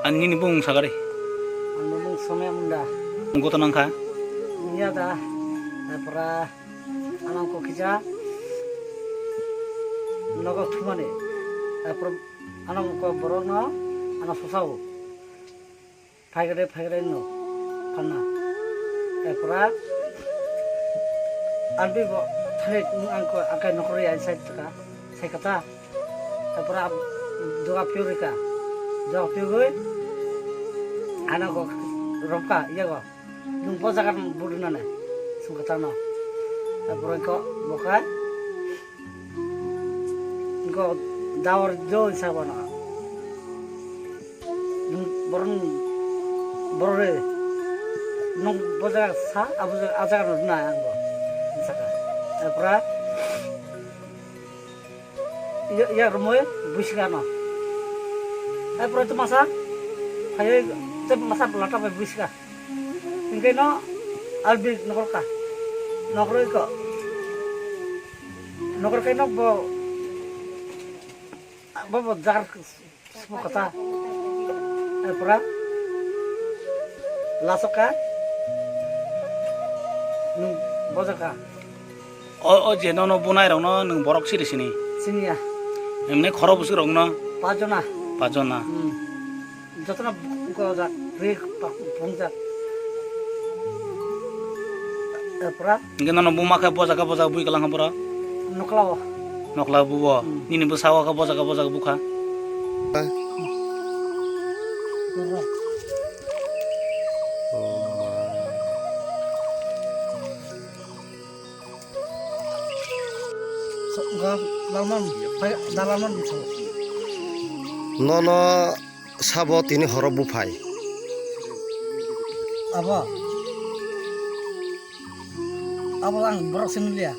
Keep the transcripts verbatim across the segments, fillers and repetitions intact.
Ani nini bumung sagari? Ang bumung Somya Munda. Goto nangkha? Iya da. Epora anang ko kija. Nogo thumani. Epora anang ko borok no, ano sosao. Phaigre phaigre no. Kana. Epora. Albi bo thani ang ko angkai nokori ai sai tuka. Sai kata. Epora duga piu rika. Duga piu goi. Ano go romka, iya go. Nung bo jaga buduna ne. Sung kata no. Epora ko boka. Ko dawar jo isa bono. Nung borong borore. Nung bo jaga sa, abu jaga, a jaga no na ang bo. Saka. Epora. Iya, iya, rumoi buisikha no. Ai, pura tu masa. Hai, te masa lata bai buisikha. Hingke no, albi nokor ka. Nokor ko. Nokor kai no bo. Bo, bo jar smu kata. Ai, pura. Lasok ka. Nung bojak ka. O, o je nono bunai rokno nwng borok siri sini? Siniya. Emne khoro bwswk rokno? Pajona. Pajona. Hmm. Jotona ko jak, ri pa-, pungjak. Epra. Hingke nono buma khe boja khe boja bui kalang khe boro? Noklao. Noklao bubo. Hmm. Nini bwsao khe boja khe boja bukha. Epra. Oh, ma. Nono sabo tini horo buphai? Abo, abo ang borok sini liya.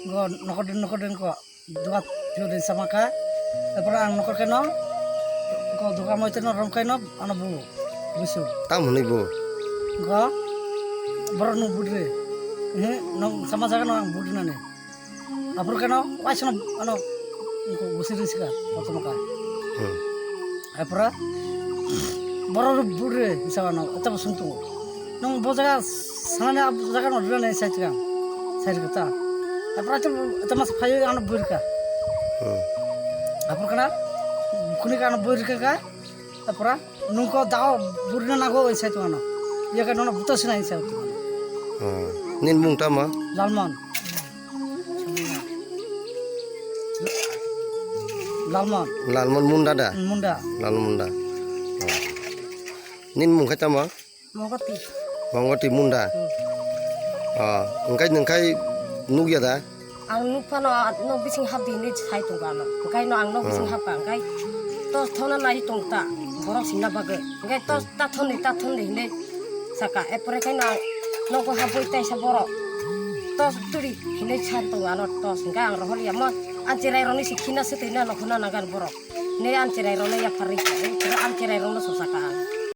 Go nokodin nokodin ko duka jodin samaka. Epor ang nokor keno ko duka moiteno romkaino ano bu. Busu. Tam hwnwi bo? Go borok nung budre. He, nung sama jaga no ang budre nani. Apor keno waisano ano ko busi ri sika kotomo ka. Hmm. Epora borok budre saka no eta sungtu. Nung bo jaga sanani ab jaga no rina nai sai tiga. Sai tiga ta. Epora tu eta mas phayo ano burka. Hmm. Apor kana kuni ka ano burka ka. Epora nung ko dao burina nago sai tiga no. Iya ka nono buta sina sai tiga no. Hmm. Nin mung tama? Lalman. Lalmon. Lalmon Munda da? Munda. Lalmon Munda. Oh. Nini mung khe tamo? Mongoti. Mongoti Munda. Hmm. Oh, engkai nengkai nukya da? Ang nukphano nok bising habdi hinwi sai tongkha ano. Engkai no ang nok bising hmm habkha, engkai to thona nai tongta. Borok singna bagwi. Engkai to hmm ta thonni, ta thonni hinwi saka. Epore khai no ang nogo habwi taisa borok. To turi hinwi sai tongo ano to singkha ang rohor ya mo. Ang cherai rokni si khina swtwi na nokhorna nangani borok. Hinwi ang cherai rokno yaphar rikha, ang cherai rokno sosa kha ang.